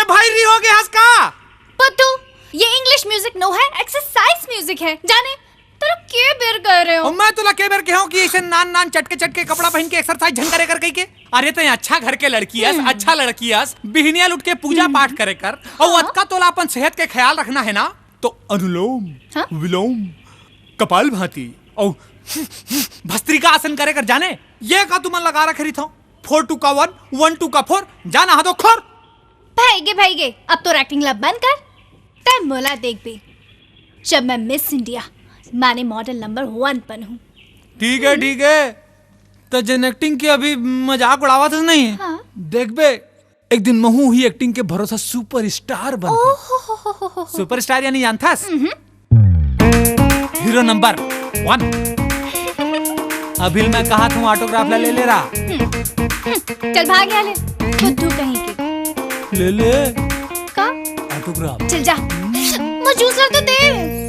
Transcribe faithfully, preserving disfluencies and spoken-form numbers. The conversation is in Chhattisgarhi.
ए भाई, री हो गया हंस का? पत्तू, ये इंग्लिश म्यूजिक नो है, एक्सरसाइज म्यूजिक है। जाने, तोला के बेर कहे रहेंव? अउ मैं तोला के बेर कहेंव कि अइसे नान नान चटके चटके कपड़ा पहिन के एक्सरसाइज झन करे कर कहिके? अरे, तैं अच्छा घर के लड़की अस, हम्म। अच्छा लड़की अस, बिहनिया ल उठ के पूजा हम्म। पाठ करे कर, अउ हाँ। अतका तोला अपन सेहत के ख्याल रखना हे ना, तो अनुलोम, हाँ? विलोम, कपालभाति, अउ भस्त्रिका आसन करे कर जाने, ये का तुमन लगा रखे रहिथव? Four two का one, one two का four, जाना हा तो खोर। भइगे, भइगे, अब तोर एक्टिंग ला बंद कर। तैं मोला देखबे, जब मैं मिस इंडिया, माने मॉडल नंबर वन बनहूं। ठीक है, ठीक है। त जेन एक्टिंग के अभी मजाक उड़ावत हस नहीं, हाँ। देखबे, एक दिन महू ही एक्टिंग के भरोसा सुपरस्टार बनहूं। ओहो हो हो हो हो। सुपरस्टार यानी जानथस? हीरो नंबर वन। अभी मैं कहा था ऑटोग्राफ ला ले ले रहा। चल भाग यहाँ ले, बुद्धू कहीं के। ले ले। का? ऑटोग्राफ। चल जा, मुझे जूस ला तो दे।